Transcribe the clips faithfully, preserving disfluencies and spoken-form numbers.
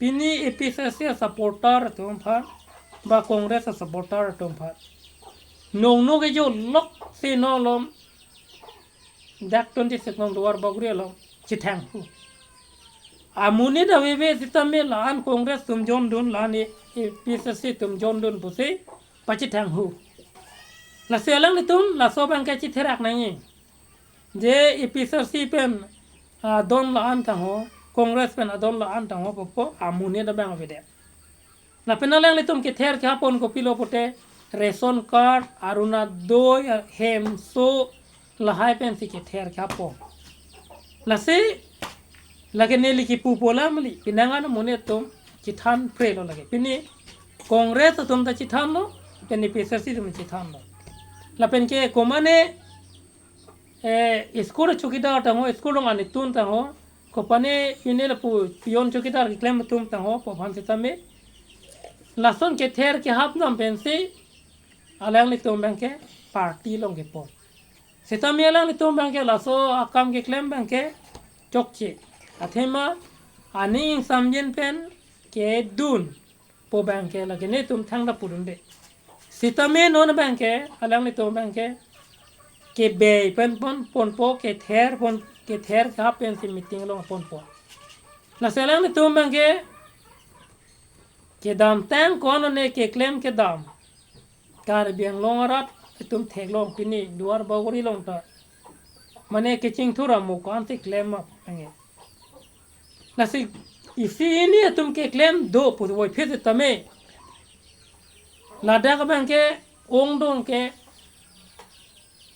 Pini A P H L C a-supporter atum aphan, ba Congress a-supporter atum aphan, nong nong ke jo lok si non along dak twenty-six nong Duar Bagori along chethang hu. Amonit aveve sitame la-an Congress atum jondun, la-an A P H L C atum jondun pusi pachethang hu. Lasi alanglitum laso abang ke chitherak nangji. Je A P H L C pen adon la-an tangho, Congress pen adon la-an tangho pupo amonit abang avedet. Lapen alanglitum kether kehap pon kopilo pute ration card, Orunodoi, hemso, lahai pensi kether kehap pon. Lasi lake neli kipu pola mali, pinangan amonit atum chethan prelo lake. Pini Congress atum ta chethanlo, pini A P H L C atum chethanlo. Lapen ke komane, eh, school chowkidar tangho, school along anitun tangho, kopane pine lapu peon chowkidar keklem atum tangho pu aphan sitame, lason kether kehap nam pensi alanglitum abang ke party along kepon. Sitame alanglitum abang ke laso akam keklem abang ke chokche. Athema aning ingsamjin pen kedun pu abang ke lake netum thangta pudunde. Sitame non abang ke alanglitum abang ke kebei pen pon ponpo, kether pon, kether kehap pensi meeting along ponpo. Lasi alanglitum abang ke kedamtang konone keklem kedam Karbi Anglong arat atum theklong, pini Duar Bagori along ta mane kechingthur amukan si klem ma ange. Lasi isi hini atum keklem do pu voiphit tame, ladak abang ke ongdung ke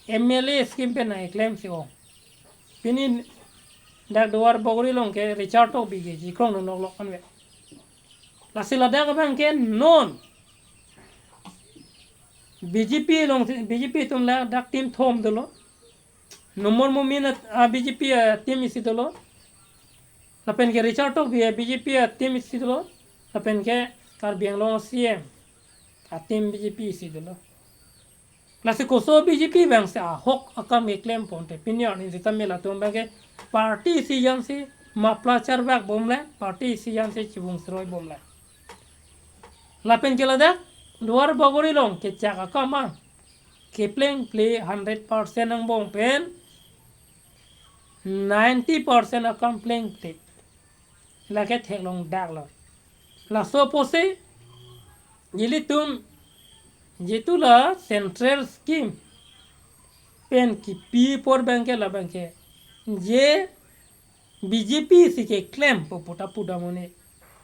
M L A scheme pen nangklemsi ong. Pini dak Duar Bagori along ke Richard Tokbi ke chikrong nonok lok anve. Lasi ladak abang ke non B J P along, B J P atum ladak team thom dolo. Numal Momin a, a, B J P a-team isi dolo. Lapen ke Richard Tokbi a-B J P a-team isi dolo. Lapen ke Karbi Anglong C M a-team B J P isi dolo. Lasi koso B J P abang si ahok akam keklem ponte, pini arni sitame latum abang ke party isi jongsi mapla charvak bomle, party isi jongsi chibung sroi bomle. Lapen ke ladak Duar Bagori along kechak akam a keplengple hundred percent angbong pen ninety percent akam plengple. Lake theklong daklo. Laso apotsi ilitum jitu la central scheme pen kipi apor abang ke la abang ke je B J P si keklem pu puta pudamone.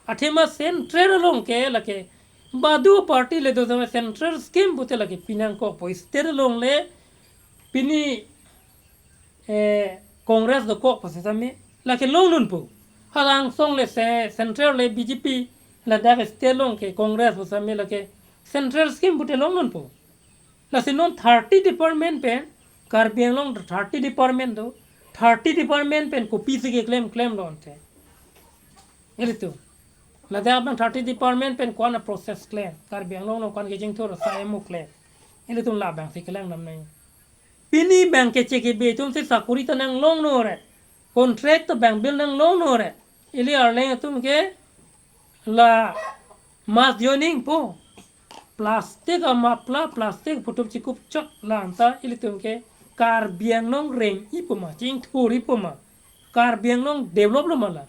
Athema central along ke lake badu party le do, central scheme pute lake pinangkokpo, state along le pini, eh, Congress dokokpo sitame lake longdunpo. Halangsong le se central le B J P, ladak state along ke Congress pu sitame lake central scheme pute longdunpo. Lasi non thirty department pen, Karbi Anglong thirty department do, thirty department pen kopisi keklem, klemlo ante. Ilitum. Ladak abang thirty department pen ko-an a-process klem, Karbi Anglong along ko-an kechingthur asai amu klem. Ilitum la abang si kelang dam nang. Pini abang ke chekebe atum si sakori ta nanglong nore. Contract ta abang bil nanglong nore. Ili arleng atum ke la mass joining po. Plastic amapla, plastic putum chikup chot la anta ilitum ke Karbi Anglong reng-ipo ma, chingthur-ipo ma. Karbi Anglong develop lo ma la.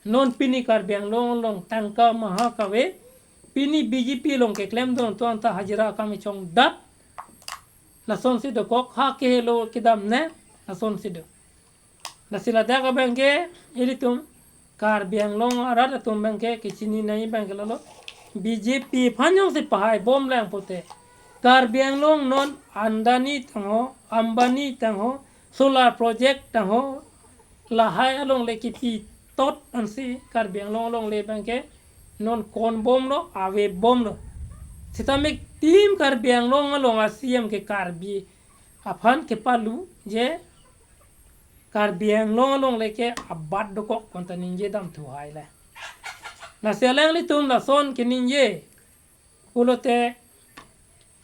Non pini Karbi Anglong along tangka maha kave. Pini B J P along keklem dun atum anta hajira akam chongdat. Lasonsi dokok, ha kehelo kedam ne, lasonsi do. Lasi ladak abang ke ilitum Karbi Anglong arat atum abang ke kechini nangji abang ke lalo, B J P aphan jongsi pahai bomlang pute, Karbi Anglong non Adani tangho, Ambani tangho, solar project tangho, lahai alongle kipi tot ansi Karbi Anglong alongle abang ke non kon bomlo, ave bomlo. Sitame team Karbi Anglong along a-C M ke Karbi aphan kepalu je Karbi Anglong alongle ke abat dokok konta ningje dam thu hai le. Lasi alanglitum lason keningje pulote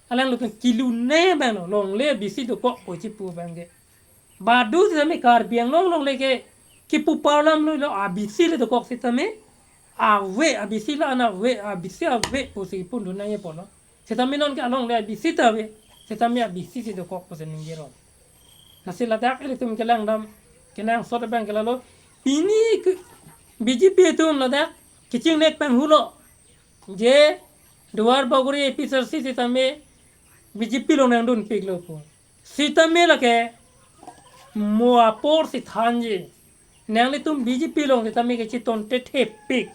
alanglitum kelun ne abang lo, longle B C dokokpo chipu abang ke. Badu sitame Karbi Anglong alongle ke kipu parlam lo, lo a-B C le dokok sitame ave, abisi la an ave, abisi ave pusi pundun nangji apotlo. Setame non ke alongle abisi ta ave, setame abisi si dokok pusi ningje rong. Lasi ladak ilitum kelangdam, kenangsot abang ke lalo. Pini ke B J P atum ladak kechingnek panghulo. Je Duar Bagori A P C C setame B J P along nangdunpiklo pu. Setame lake mo apor si thanji. Nanglitum B J P along setame kechitongte thepik.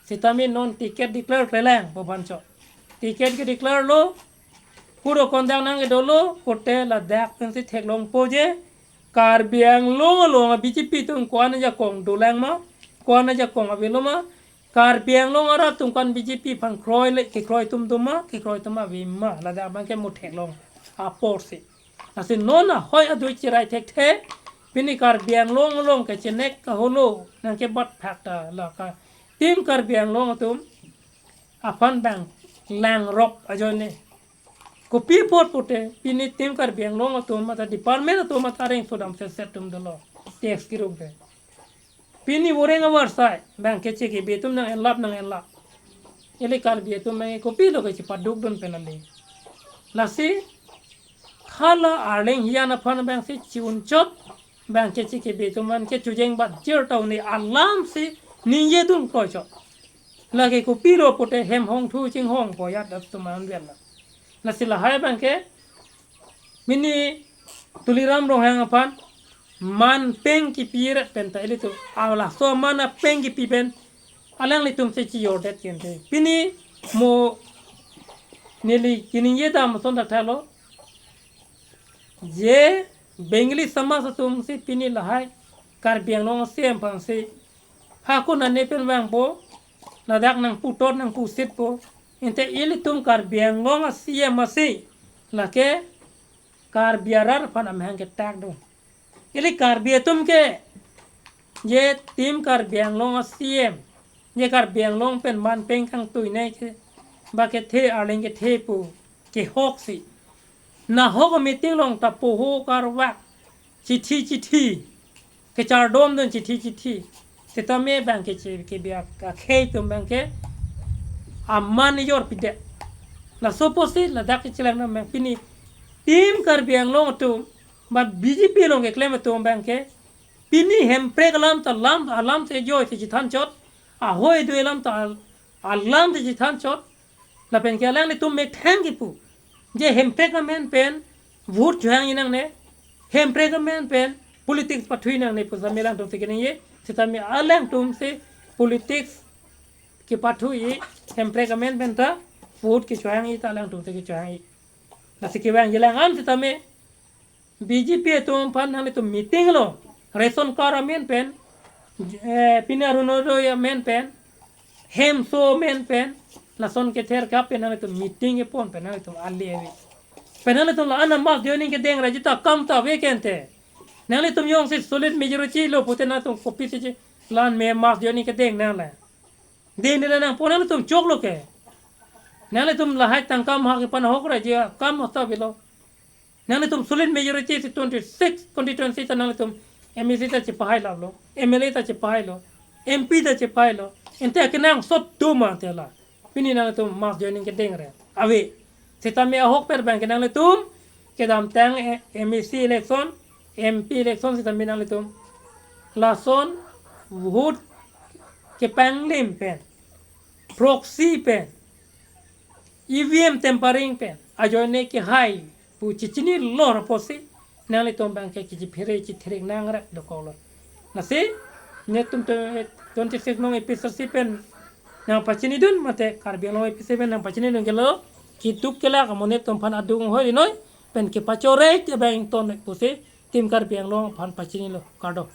Setame non ticket declare klelang pu aphan chot. Ticket ke declare lo, kuro kondak nangkedolo, kote ladak pensi theklongpo je Karbi Anglong along a B J P atum ko-an ajakong dolang ma, ko-an ajakong avelo ma, Karbi Anglong arat atum ko-an B J P aphan kroi le, kekroi atum do ma, kekroi atum ave ma, ladak abang ke mo theklong apor si. Lasi non ahoi adui chirai thekthe, pini Karbi Anglong along kechingnek kaholo, nangkebat phak ta lake Team Karbi Anglong atum aphan bang langrok ajoine. Kopi apot pute, pini Team Karbi Anglong atum mate department atum mate areng sodam set set atum dolo. Tax kirung ke. Pini voreng avarsai, bang keche kebe atum nang-enlap, nang-enlap. Ili Karbi atum bang kopilo kechepadukdun pen ale. Lasi, hala Arleng Hijan aphan bang si chi-un chot, bang keche kebe atum an ke chujeng bat jir ta un-e alam si ningjedun kroi chot. Lake kopilo pute hem hongthu chinghongpo ajat atum an vel la. Lasi lahai bang ke, pini Tuliram Ronghang aphan man peng kipi ret pen ta ilitum, a laso man apeng kipi pen alanglitum si chijordet kente. Pini mo neli kaningje dam ason ta thalo. Je Bengali samaj atum si pini lahai Karbi Anglong a C E M aphan si hako nane pen vangpo, ladak nangputot nangpusitpo. Ante ilitum Karbi Anglong a C E M asi lake Karbi arat aphan amahang ketak do. Ili Karbi atum ke, je Team Karbi Anglong a C E M, je Karbi Anglong pen man peng kangtui nai ke, ba kethe Arleng kethe pu kehok si. Nahok meeting along ta poho karvak, chithi chithi, kechardomdun chithi chithi. Setame bang keche kebe akhei atum bang ke aman ijor pidet. Laso apotsi ladak kechelang nam bang pini Team Karbi Anglong atum ba B J P along keklem atum bang ke pini Hemprek alam ta alam, alam te joy te chithan chot, ahoi adui alam ta al-, alam te chithan chot. Lapen ke alanglitum methang kipu, je Hemprek amen pen vote chohangji nangne, Hemprek amen pen politics pathui nangne pu setame alangtum si keningje. Setame alangtum si politics kepathui, Hemprek amen pen ta vote kechohangji ta alangtum si kechohangji. Lasi kevangji lang an setame B J P atum aphan nanglitum meeting lo, ration card amen pen, eh, pini Orunodoi amen pen, hemso amen pen, lason kether kap pen nanglitum meeting kepon pen nanglitum ali ave. Pen nanglitum la-an mass joining kedeng ra jita kam ta ave kente. Nanglitum jongsi solid majority lo pute nanglitum kopisi je la-an me mass joining kedeng nanglang. Dei nila nangpo nanglitum choklo ke. Nanglitum lahai tangka maha kepan ahok ra je kam ta avelo. Nanglitum solid majority si twenty-six constituency ta nanglitum M A C ta chepahai laplo, M L A ta chepahailo, M P ta chepahailo. Ante akenangsot do ma ante la. Pini nanglitum mass joining kedeng ra ave. Setame ahok per bang ke nanglitum kedamtang, eh, M A C election, M P election setame nanglitum lason vote kepanglim pen, proxy pen, E V M tampering pen ajoine kehai pu chechinilo apotsi nanglitum bang ke kechiphere chithirik nang rap dokoklo. Lasi netum twenty-six nong A P C C pen nangpachinidun mate Karbi Anglong A P C C pen nangpachinidun ke lo, keduk kelak amonit atum aphan adung hoi noi pen kepachorei te bang ton pusi Team Karbi Anglong aphan pachinilo, kardom.